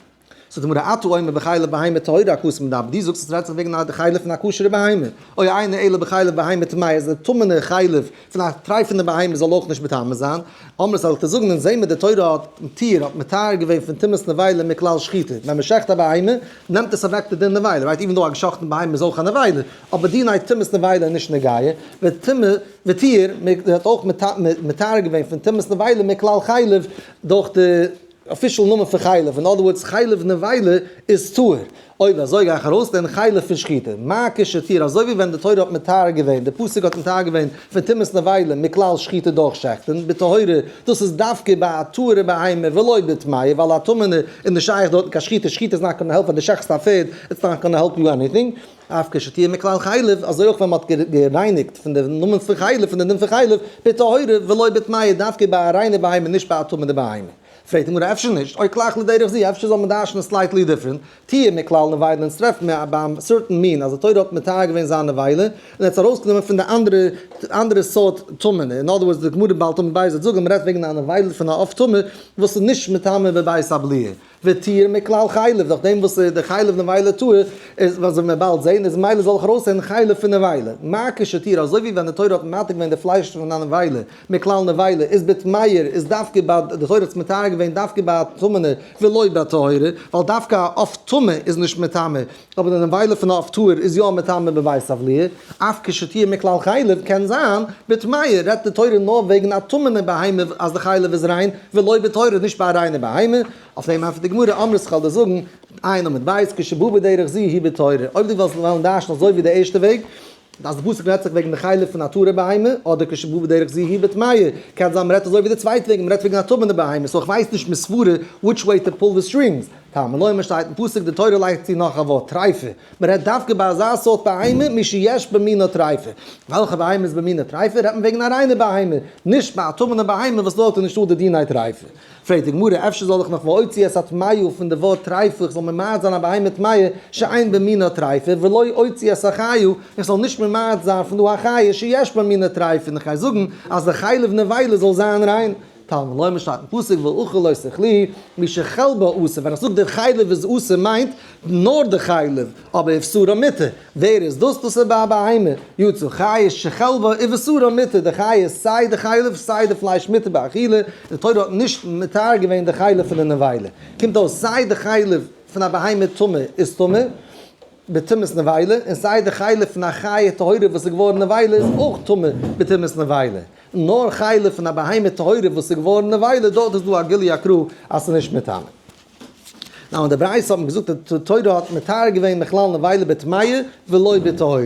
Speaker 1: זאגט די גמרא אתה אומר בחלב בהמה טהורה הכתוב מדבר, דו זאגסט עס רעדט זיך וועגן די חלב פון א כשר'ע בהמה, או אינו אלא בחלב בהמה טמאה אז די טמא'נע חלב פון א טרייפענע בהמה זאל אויך נישט מטמא זיין, אמרת זאל איך דיר זאגן אונז זעהן מיר די תורה האט מתיר האט מטהר געווען פון טומאת נבילה מכלל שחיטה, ווען מען שעכט א בהמה נעמט עס אוועק די דין נבילה, right even though א געשאכטן בהמה איז אויך א נבילה, אבער דיני טומאת נבילה איז נישט נוגע, וטומאה וטיהר, מען האט אויך מטהר געווען פון טומאת נבילה מכלל חלב דורך די. official נאמען פון חלב, אין other words חלב נבילה איז טהור, אויב אזוי גיי איך ארויסלערנען חלב פון שחיטה, מה כשטהור אזוי ווי ווען די תורה האט מטהר געווען, די פסוק האט מטהר געווען פון טומאת נבילה מכלל שחיטה דורך שעכטן, בטהורה, דאס איז דווקא ביי א טהור'ע בהמה ולא בטמאה, ווייל א טמא'נע איז נישט שייך דארטן קיין שחיטה, שחיטה איז not gonna help ווען דו שעכטסט א פערד, it's not gonna help you anything. אף כשטיהר מכלל חלב, אזוי אויך ווען מ'האט גערייניגט פון די נאמען פון חלב, פון די דין פון חלב, בטהורה ולא בטמאה, דווקא ביי א ריינע בהמה נישט ביי א טמא'נע בהמה. פרעגט די גמרא אפשר נישט, או כלך לדרך זו, אפשר זאל מען דרש'נען slightly different, טיהר מכלל נבילה אונז טרעפן מיר ביים certain מין אז די תורה האט מטהר געווען זיין נבילה, און ער האט עס ארויסגענומען פון די אנדערע אנדערע סארט טמא'נע, אין other words די גמרא באלד עמוד ב' וועט זאגן מ'רעדט וועגן א נבילה פון א עוף טמא וואס איז נישט מטמא בבית הבליעה. וטיהר מכלל חלב, דורך דעם וואס די חלב נבילה טהור איז, וואס ווען מיר באלד זעהן, איז מילא זאל איך ארויסזעהן חלב פון נבילה. מה כשטיהר, אזוי ווי ווען די תורה האט מתיר געווען די פלייש פון א נבילה, מכלל נבילה, איז בטמאה, איז דווקא ביי, די תורה האט עס מטהר געווען דווקא ביי א טמא'נע ולא ביי טהורה, ווייל דווקא א עוף טמא איז נישט מטמא, אבער די נבילה פון א עוף טהור איז יא מטמא בבית הבליעה, אף כשטיהר מכלל חלב, קען זיין, בטמאה, רעדט די תורה נאר וועגן א טמא'נע בהמה אז די חלב איז ריין, ולא בטהורה, נישט ביי א ריינע בהמה. אויף דעם ענטפערט די גמרא, אמרת כ'וועל דיר זאגן, עיין עמוד ב', כשבא בדרך זו היא בטהורה, אויב דו ווילסט וועלן דרש'ן אזוי ווי די ערשטע וועג, אז די פסוק רעדט זיך וועגן די חלב פון א טהור'ע בהמה, אדער כשבא בדרך זו היא בטמאה, קען זיין מ'רעדט אזוי ווי די צווייטע וועג, מ'רעדט וועגן א טמא'נע בהמה, so איך ווייס נישט מסברה which way to pull the strings. תלמוד לומר שטייט אין פסוק די תורה לייגט צו נאך א ווארט טריפה, מ'רעדט דווקא ביי אזא סארט בהמה מי שיש במינה טריפה, וועלכע בהמה איז במינה טריפה רעדט מען וועגן א ריינע בהמה, נישט ביי א טמא'נע בהמה וואס דארט איז נישטא די דיני טריפה. פרעגט די גמרא אפשר זאל איך נאך והוציא את הטמאה פון די ווארט טריפה איך זאל ממעט זיין א בהמה טמאה שאין במינה טריפה ולא אוציא את החיה איך זאל נישט ממעט זיין פון דא א חיה שיש במינה טריפה און איך גיי זאגן אז די חלב נבילה זאל זיין ריין. תלמוד לומר שטייט אין פסוק ואכל לא תאכלוהו מי שחלבה אסור, ווען איך זאג די חלב איז אסור מיינט נאר די חלב, אבער ובשרה מותר, ווער איז דאס? דאס איז ביי א בהמה, יצא חיה שחלבה ובשרה מותר, די חיה איז סיי די חלב סיי די פלייש מותר באכילה, די תורה האט נישט מתיר געווען די חלב פון די נבילה, קומט אויס סיי די חלב פון א בהמה טמא איז טמא, בטומאת נבילה, און סיי די חלב פון א חיה טהורה וואס איז געווארן נבילה איז אויך טמא בטומאת נבילה. נאר חלב פון א בהמה טהורה וואס איז געווארן נבילה, דארט איז דא א גילוי הקרא אז ס'איז נישט מטמא. now אין די ברייתא האט מען געזאגט אז די תורה האט מטהר געווען מכלל נבילה בטמאה ולא בטהורה.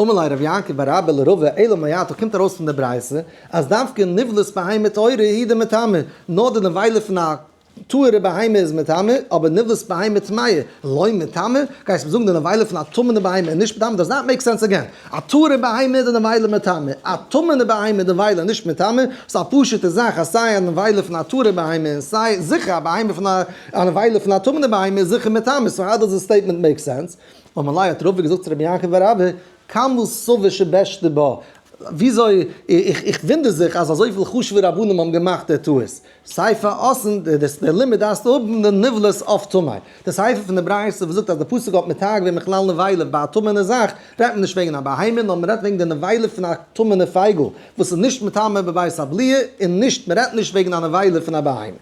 Speaker 1: אמר ליה רב יעקב בר אבא לרבא אלא מעתה קומט ארויס פון די ברייתא אז דווקא נבלת בהמה טהורה היא דמטמא, נאר די נבילה פון א טהור'ע בהמה איז מטמא, אבער נבלת בהמה טמאה לא מטמא, גייסט מיר זאגן די נבילה פון א טמא'נע בהמה איז נישט מטמא, does not make sense again, א טהור'ע בהמה איז די נבילה מטמא, א טמא'נע בהמה איז די נבילה נישט מטמא, ס'איז א פשוט'ע זאך אז סיי א נבילה פון א טהור'ע בהמה און סיי זיכער א בהמה פון א א נבילה פון א טמא'נע בהמה איז זיכער מטמא, so how does the statement make sense? אמר ליה האט רבא געזאגט צו רבי יעקב בר אבא, כמה סבור שיבשת בה, וויאזוי, איך וואונדער זיך אז אזויפיל חשוב'ע רבנים האבן געמאכט די טעות. סיפא אתאן, דער לימוד דארפסטו האבן די נבלת עוף טמא. די סיפא פון די ברייתא וואס זאגט אז די פסוק האט מטהר געווען מכלל נבילה ביי א טמא'נע זאך, רעדט מען נישט וועגן א בהמה, נאר מען רעדט וועגן די נבילה פון א טמא'נע פייגל, וואס איז נישט מטמא בבית הבליעה, און נישט, מען רעדט נישט וועגן א נבילה פון א בהמה.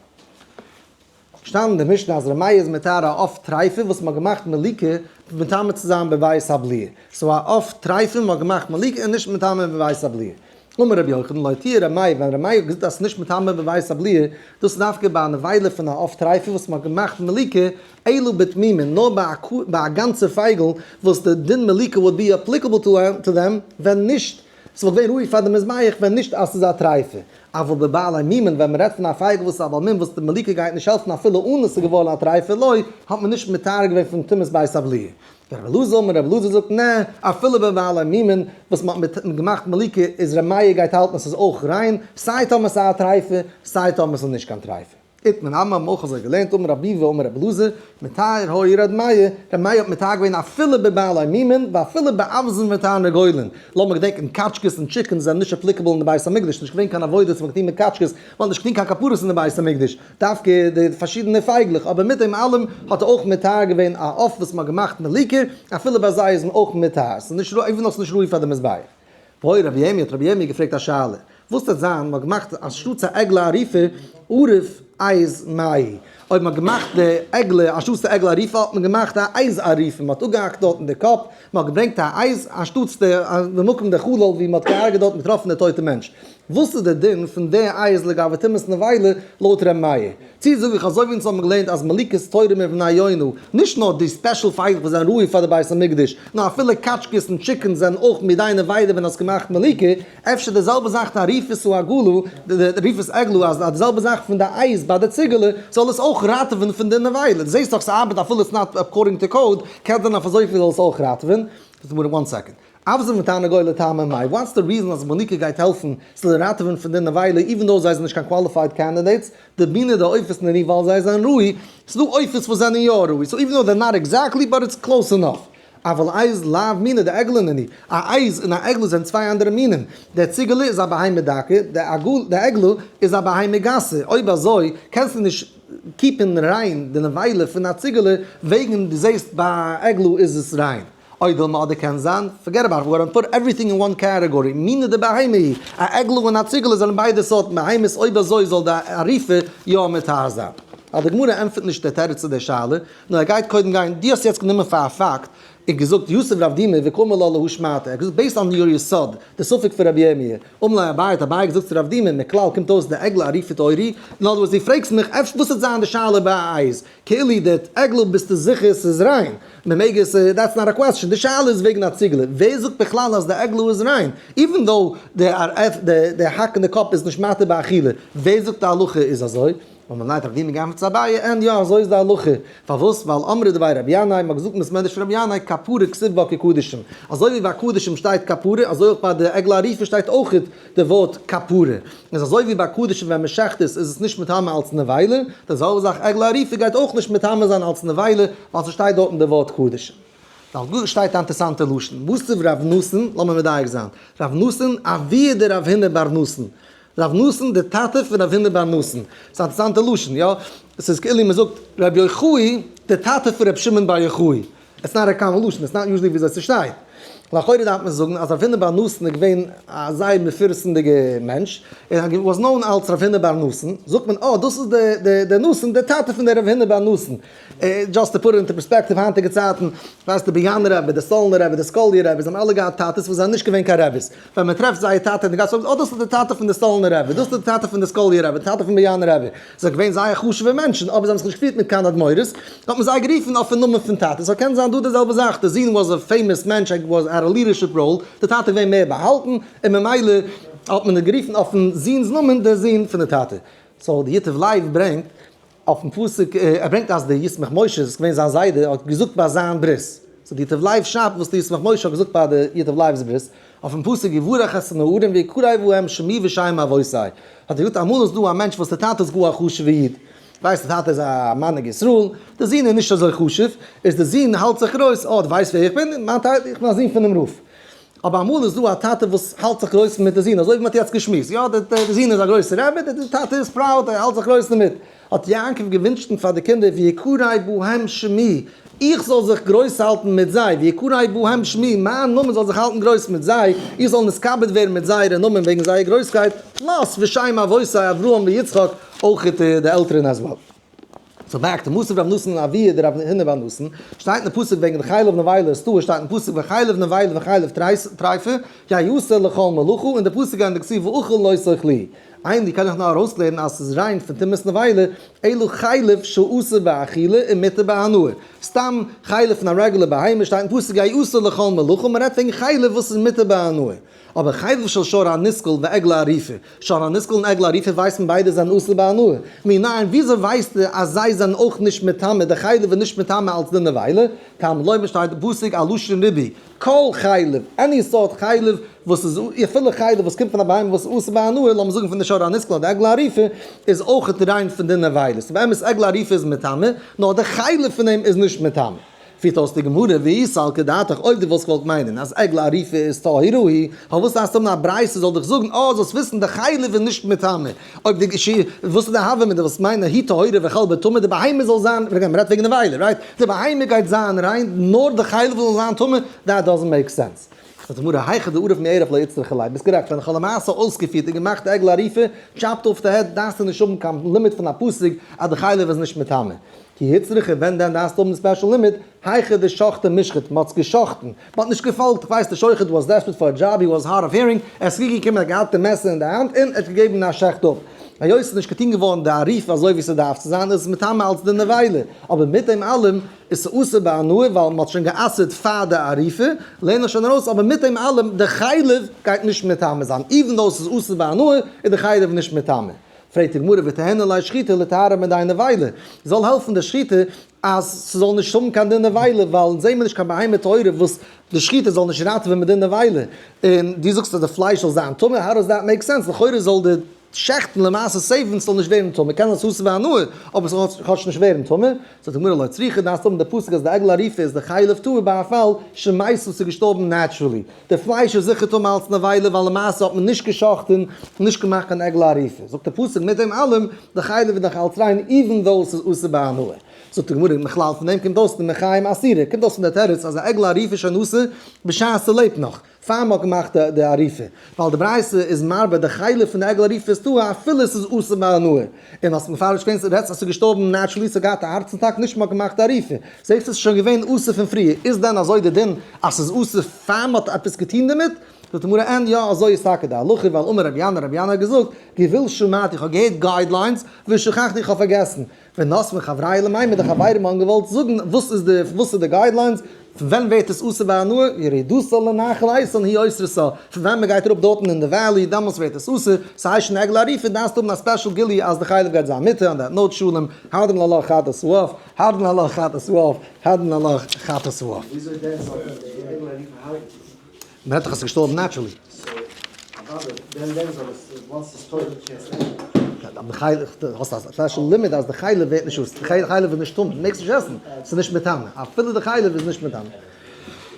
Speaker 1: שטאנען אין די משנה אז ר' מאיר איז מטהר א עוף טריפה וואס מ'האט געמאכט מליקה מטמא צו זיין בבית הבליעה. so א עוף טריפה מ'האט געמאכט מליקה איז נישט מטמא בבית הבליעה. אמר רבי יוחנן לא תהיה ר' מאיר, ווען ר' מאיר האט געזאגט אז ס'איז נישט מטמא בבית הבליעה, דאס איז דווקא ביי א נבילה פון א עוף טריפה וואס מ'האט געמאכט מליקה, אלא בתמימין, נאר ביי א גאנצע פייגל וואס די דין מליקה would be applicable to them, ווען נישט ס'וואלט געווען ראוי פאר די מזבח ווען נישט אז ס'איז א טרייפה. אבל בבעלי מומין ווען מ'רעדט פון א פייגל וואס איז א בעל מום וואס די מליקה גייט נישט העלפן אפילו אן עס איז געווארן א טרייפה לא האט מען נישט מטהר געווען פון טומאת בית הבליעה. רבי אלעזר אמר רבי אלעזר זאגט נע אפילו בבעלי מומין וואס מ'האט געמאכט מליקה איז ר' מאיר גייט האלטן אז ס'איז אויך ריין סיי טאמער ס'איז א טרייפה סיי טאמער ס'איז נישט קיין טרייפה. איתמר נמי האבן אויך אזוי געלערנט אמר רבי אבהו אמר רבי אלעזר, מטהר היה ר' מאיר, ר' מאיר האט מטהר געווען אפילו בבעלי מומין ואפילו באווזין ותרנגולין, לאמיר געדענקען קאטשקעס און chickens זענען נישט applicable אין די בית המקדש, נישט געווען קיין עבודות וואס מ'האט געטון מיט קאטשקעס, מ'האט נישט געטון קיין כפרות אין די בית המקדש, דווקא די פארשידענע פייגלעך, אבער מיט דעם אלעם האט ער אויך מטהר געווען א עוף וואס מ'האט געמאכט מליקה, אפילו ביי זיי איז מען אויך מטהר, ס'איז נישט ראוי, even though ס'איז נישט ראוי פאר די מזבח. בעי רבי ירמי' האט רבי ירמי' געפרעגט א שאלה, וואס וועט זיין מ'האט געמאכט אנשטאטס א עגלה ערופה ערוף עז מהו? אויב מ'האט געמאכט די עגלה אנשטאטס די עגלה ערופה האט מען געמאכט א עז ערופה, מ'האט אפגעהאקט דארטן די קאפ, מ'האט געברענגט א עז אנשטאטס די במקום די חלל ווי מ'האט געהארגעט דארט און געטראפן די טויטע מענטש. וואס איז די דין פון די עז לגבי טומאת נבילה לויט ר' מאיר? צי זאג איך אזוי ווי אונז האבן געלערנט אז מליקת תורים מבני יונה, נישט נאר די special פייגלעך וואס זענען ראוי פאר די בית המקדש, נאר אפילו קאטשקעס און chickens זענען אויך מידי נבילה ווען האסט געמאכט מליקה, אפשר די זעלבע זאך די עריפת העגלה, די עריפת עגלה, אז די זעלבע זאך פון די עז ביי די ציגעלע, זאל עס אויך ראטעווען פון די נבילה, דו זעסט דאך ס'ארבעט אפילו it's not according to code, קען זיין אויף אזויפיל זאל עס אויך ראטעווען. one second. אווזין ותרנגולין לטעמא מאי, what's the reason אז מליקה גייט העלפן צו ראטעווען פון די נבילה even though זיי זענען נישט קיין qualified candidates, דמיני דעופות נינהו ווייל זיי זענען ראוי, ס'דא עופות וואס זענען יא ראוי, so even though they're not exactly but it's close enough. אבל עז לאו מיני דעגלה נינהו, א עז און א עגלה זענען צוויי אנדערע מינים, דער ציגעלע איז א בהמה דקה, די עגלה איז א בהמה גסה, אויב אזוי קענסטו נישט keep ן ריין די נבילה פון א ציגעלע וועגן דו זעסט ביי א עגלה איז עס ריין. או דילמא אדער קען זיין, forget about it, we're gonna put everything in one category, מיני דבהמה היא, א עגלה און א ציגעלע זענען ביידע סארטן בהמות, אויב אזוי זאל די עריפה יא מטהר זיין. אבער די גמרא ענטפערט נישט די תירוץ צו די שאלה, נאר ער גייט קודם גיין, דו האסט יעצט גענומען פאר א פאקט און געזאגט יתיב רב דימי וקאמר לה להא שמעתא, ער האט געזאגט based on your יסוד, די ספק פון רבי ירמי', אמר ליה אביי האט אביי געזאגט צו רב דימי, מכלל קומט אויס דעגלה ערופה טהורה, in other words דו פרעגסט מיך אפשר וואס וועט זיין די שאלה ביי א עז, כאילו די עגלה ביסטו זיכער ס'איז ריין, מ'מעג עס, that's not a question, די שאלה איז וועגן א ציגעלע, ווער זאגט בכלל אז די עגלה איז ריין, even though די האק אין די קאפ איז נישט מתיר באכילה, ווער זאגט די הלכה איז אזוי? און מען ליידט אויף דעם גאנצן אביי, און יא אזוי איז די הלכה, פארוואס? ווייל אמרי דבי רבי ינאי, מען האט געזאגט אין בית מדרש פון רבי ינאי, כפרה כתיב בה כקדשים, אזוי ווי ביי קדשים שטייט כפרה, אזוי אויך ביי די עגלה ערופה שטייט אויך די ווארט כפרה, איז אזוי ווי ביי קדשים ווען מען שעכט עס איז עס נישט מטמא אלס נבילה, די זעלבע זאך עגלה ערופה גייט אויך נישט מטמא זיין אלס נבילה, ווייל ס'שטייט דארטן די ווארט קדשים. ווייל דא שטייט א אינטערסאנטע לשון, מתיב רב נתן, לאמיר מדייק זיין, רב נתן אבוה דרב הונא בר נתן, רב נתן דער טאטע פון רב הונא בר נתן. ס'איז א אינטערעסאנטע לשון, יא? עס איז כאילו מ'זאגט רבי יוחאי דער טאטע פון רבי שמעון בר יוחאי. it's not a common לשון, it's not usually וויאזוי ס'שטייט. לכאורה דארף מען זאגן אז רב הונא בר נתן איז געווען א זייער מפורסמ'דיגע מענטש, און was known אלס רב הונא בר נתן. זאגט מען, אה, דאס איז דער נתן, דער טאטע פון דער רב הונא בר נתן. just to put it into perspective, היינטיגע צייטן, ווייסט די באיאנער רבי, די סטאלינער רבי, די סקאליער רבי, זיי האבן אלע געהאט טאטעס וואס זענען נישט געווען קיין רביס. ווען מען טרעפט זייער טאטע אין די גאס, זאגט מען, אה, דאס איז די טאטע פון די סטאלינער רבי, דאס איז די טאטע פון די סקאליער רבי, די טאטע פון באיאנער רבי. זיי זענען געווען זייער חשוב'ע מענטשן, אבער זיי האבן זיך נישט געפירט מיט קיין אדמורות, האט מען זיי גערופן אויפן נאמען פון טאטע. so קען זיין דא די זעלבע זאך, די זון was a famous מענטש, ער was had a leadership role, די טאטע איז געווען מער באהאלטן, און ממילא האט מען גערופן אויפן זון'ס נאמען דער זון פון די טאטע. so די יטב לב ברענגט אויפן פסוק, ער ברענגט אז דער ישמח משה, דאס איז געווען זיין זיידע, האט געזאגט ביי זיין ברית. so די יטב לב שרייבט וואס די ישמח משה האט געזאגט ביי די יטב לב'ס ברית, אויפן פסוק יברך את הנערים ויקרא בהם שמי ושם אבותי. האט ער געזאגט אמאל איז דא א מענטש וואס די טאטע איז גאר א חשוב'ע איד, ווייסט די טאטע איז א מנהיג ישראל, די זון איז נישט אזוי חשוב, איז די זון האלט זיך גרויס, אה דו ווייסט ווער איך בין? מיין טאטע, איך בין א זון פונעם רב. אבער אמאל איז דא א טאטע וואס האלט זיך גרויס מיט די זון, אזוי ווי מ'האט יעצט געשמועסט, יא די זון איז א גרויסע רבי, די טאטע איז proud, ער האלט זיך גרויס דערמיט, האט יעקב געווינטשן פאר די קינדער ויקרא בהם שמי, איך זאל זיך גרויס האלטן מיט זיי, ויקרא בהם שמי, מיין נאמען זאל זיך האלטן גרויס מיט זיי, איך זאל נתכבד ווערן מיט זייערע נאמען וועגן זייער גרויסקייט, plus ושם אבותי אברהם ויצחק, אויך די עלטערן as well. so back to מתיב רב נתן אבוה דרב הונא בר נתן, שטייט אין פסוק וועגן די חלב נבילה איז טהור, שטייט אין פסוק וחלב נבילה וחלב טריפה, יעשה לכל מלאכה, און די פסוק גייט אין די כתיב ואכל לא תאכלוהו. אין לי קען איך נאר ארויסלערנען אז ס'איז ריין פון טומאת נבילה, אלא חלב שאסור באכילה און מותר בהנאה. סתם חלב פון א רעגולער בהמה שטייט אין פסוק יעשה לכל מלאכה, מ'רעדט וועגן חלב וואס איז מותר בהנאה. אבער חלב של שור הנסקל ועגלה ערופה, שור הנסקל און עגלה ערופה ווייסט מען ביידע זענען אסור בהנאה, מנין וויאזוי ווייסטו אז זיי זענען אויך נישט מטמא, די חלב איז נישט מטמא אלס די נבילה, תלמוד לומר שטייט אין פסוק א לשון ריבוי, כל חלב, any סארט חלב וואס איז, אפילו חלב וואס קומט פון א בהמה וואס איז אסור בהנאה, לאמיר זאגן פון די שור הנסקל אדער עגלה ערופה, איז אויך ריין פון די נבילה, ס'איז באמת עגלה ערופה איז מטמא, נאר די חלב פון אים איז נישט מטמא. פירט אויס די גמרא, ואי סלקא דעתך, אויב דו וואלסט געוואלט מיינען אז עגלה ערופה איז טהורה היא, פארוואס דארפסטו האבן א ברייתא זאל דיך זאגן, אה, זאלסט וויסן די חלב איז נישט מטמא, אויב די געשי, וואס איז די הוה אמינא, דו וואלסט מיינען היא טהורה וחלבה טמא, די בהמה זאל זיין, מען רעדט וועגן נבילה, right? די בהמה גייט זיין ריין, נאר די חלב זאל זיין טמא, that doesn't make sense. זאגט די גמרא, היכא דערף מערב לא איצטריכא ליה, ביסט גערעכט, ווען איך האב למעשה אויסגעפירט און געמאכט די עגלה ערופה, chopped off the head, דארפסטו נישט האבן קיין לימוד פון א פסוק אז די חלב איז נישט מטמא. כי איצטריכא ווען דען דארפסטו האבן די special לימוד, היכא דשחטיה משחט, מ'האט עס געשחט'ן, מ'האט נישט געפאלגט, איך ווייס די שוחט was desperate for a job, he was hard of hearing, ער איז צוגעקומען ער האט געהאט די מעסער אין די האנט און ער האט געגעבן א שעכט אפ. היות ס'איז נישט געטון געווארן די עריפה אזוי ווי ס'דארף צו זיין איז עס מטמא אלס די נבילה, אבער מיט דעם אלעם איז ס'אסור בהנאה ווייל מ'האט שוין גע'אסר'ט פאר די עריפה, לערן איך שוין ארויס, אבער מיט דעם אלעם די חלב גייט נישט מטמא זיין, even though ס'איז אסור בהנאה איז די חלב נישט מטמא. פרעגט די גמרא ותיהני ליה שחיטה לטהרה מדין נבילה, זאל העלפן די שחיטה אז ס'זאל נישט האבן קיין דין נבילה, ווייל אונז זעהן מיר נישט קיין בהמה טהורה וואס די שחיטה זאל נישט ראטעווען מדין נבילה, און דו זאגסט אז די פלייש זאל זיין טמא, how does that make sense, לכאורה זאל די שעכטן למעשה save ן ס'זאל נישט ווערן טמא, קען זיין ס'אסור בהנאה, אבער ס'זאל כאטש נישט ווערן טמא, זאגט די גמרא לא צריכא, דארפסט האבן די פסוק אז די עגלה ערופה איז די חלב טהור ביי א פאל שמתה ס'איז געשטארבן naturally, די פלייש איז זיכער טמא אלץ נבילה ווייל למעשה האט מען נישט גע'שחט'ן נישט געמאכט קיין עגלה ערופה, זאגט די פסוק מיט דעם אלעם די חלב איז נאך אלץ ריין even though עס איז אסור בהנאה. זאגט די גמרא מכלל פון דעם קומט אויס דמחיים אסירא, קומט אויס פון די תירוץ אז א עגלה ערופה איז שוין אסור בשעת ס'לעבט נאך. פאר מ'האט געמאכט די עריפה, ווייל די ברייתא איז מרבה די חלב פון די עגלה ערופה איז טהור אפילו עס איז אסור בהנאה, און האסט מפרש געווען ס'רעדט זיך ס'איז געשטארבן naturally ס'האט געהאט א הארץ אטאק נישט מ'האט געמאכט די עריפה, זעהסט עס איז שוין געווען אסור פון פריער, איז דען אזוי די דין אז ס'איז אסור פאר מ'האט עפעס געטון דערמיט? זאגט די גמרא אין יא אזוי איז טאקע די הלכה ווייל אמר רבי ינאי רבי ינאי האט געזאגט גבול שמעתי איך האב געהערט guidelines ושכחתי איך האב פארגעסן ונתבו חבריא למימר די חברים האבן געוואלט זאגן וואס איז די וואס איז די guidelines פון ווען ווערט עס אסור בהנאה ירידתה לנחל איתן היא אוסרתה פון ווען מען גייט אראפ דארטן אין די valley דעמאלטס ווערט עס אסור ס'הייסט שוין עגלה ערופה דארפסט האבן א special גילוי אז די חלב גייט זיין מותר on that note שלום הדרן עלך חטאת העוף הדרן עלך חטאת העוף הדרן עלך חטאת העוף.
Speaker 2: וויאזוי דען זאל מען די עגלה ערופה הרג'ן?
Speaker 1: מען רעדט דאך אז ס'איז געשטארבן naturally.
Speaker 2: so אוודאי ווען דען זאל עס once ס'איז טויט קענסטו עסן.
Speaker 1: אבער די חלב, האסט א special לימיט אז די חלב ווערט נישט אויס, די חלב איז נישט טמא, מעגסט נישט עסן, ס'איז נישט מטמא, אפילו די חלב איז נישט מטמא.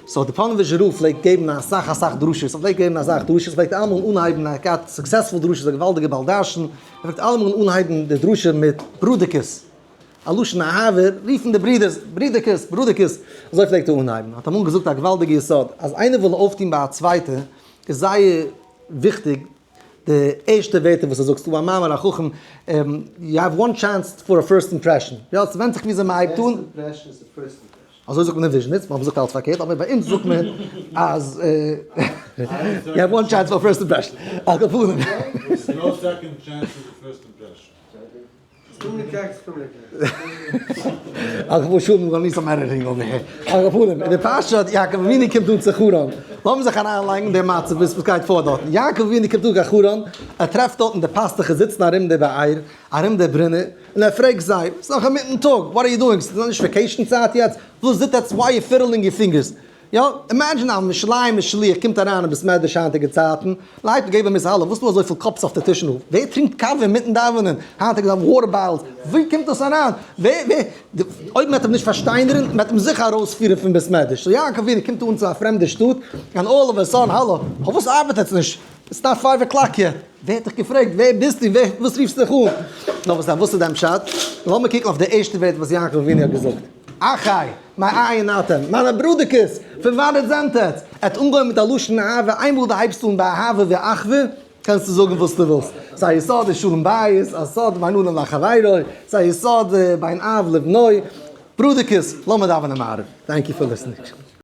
Speaker 1: so די פאנאוויזשער רב פלעגט געבן אסאך אסאך דרשות, ער פלעגט געבן אסאך דרשות, פלעגט אלעמאל אנהייבן, ער האט געהאט successful דרשות, א געוואלדיגע בעל דרשן, ער פלעגט אלעמאל אנהייבן די דרשה מיט ברודערקעס, א לשון אהבה, רופן די ברידערס, ברודערקעס, ברודערקעס, אזוי פלעגט ער אנהייבן, האט אמאל געזאגט א געוואלדיגע יסוד, אז איינער וויל אויפטון ביי א צווייטע, איז זייער וויכטיג די ערשטע ווערטער וואס ער זאגט, ס'דא א מאמר החכם, you have one chance for a first impression, יא, ס'ווענדט זיך וויאזוי מ'הייבט אן.
Speaker 2: Best impression is the first impression.
Speaker 1: אזוי זאגט מען אין וויזשניץ, מען זאגט אלץ פארקערט, אבער ביי אונז זאגט מען אז you have one chance for a first impression. על כל פנים.
Speaker 3: There's no second chance for the first impression.
Speaker 1: על כל פנים, מיר גייען נישט אווער הער. על כל פנים, די פרשה האט יעקב אבינו קומט אן צו חרן. לאמיר זיך אריינלייגן די מצב וואס גייט פאר דארטן. יעקב אבינו קומט אן קיין חרן, ער טרעפט דארטן די פאסטוכער זיצן ארום די באר, ארום די ברונער, און ער פרעגט זיי, ס'איז נאך אינמיטן טאג, what are you doing? ס'איז נאכנישט vacation צייט יעצט? וואס זיצט עטץ? Why are you fiddling your fingers? יא, imagine א ירושלימ'ער שליח קומט אריין אין בית מדרש היינטיגע צייטן, לייט געבן מיר אלע, וואס איז דא אזויפיל cups אויף די טישן דא? ווער טרינקט קאווע אינמיטן דאווענען? היינטיגע זאכן water bottles, ווי קומט דאס אריין? ווער ווער אויב מ'וועט אים נישט פארשטיינערן, מ'וועט אים זיכער ארויספירן פון בית מדרש. so יעקב אבינו קומט אן צו א פרעמדע שטאט, און all of a sudden, האלא, פארוואס ארבעט עטס נישט? It's not five o'clock yet. ווער האט דיך געפרעגט? ווער ביסטו? ווער וואס רופסטו דיך אן? נאר וואס דען? וואס איז דיין פשט? לאמיר קוקן אויף די ערשטע ווערטער וואס יעקב אבינו האט געזאגט. אחי, מאין אתם, מיינע ברודערקעס, פון וואנעט זענט עטץ? ער האט אנגעהויבן מיט א לשון אהבה, איינמאל דו הייבסט אן באהבה ואחווה, קענסטו זאגן וואס דו ווילסט. ס'איז א יסוד אין שלום בית, א סוד בין אדם לחבירו, ס'איז א יסוד בין אב לבנו. ברודערקעס, לאמיר דאווענען מעריב. Thank you for listening.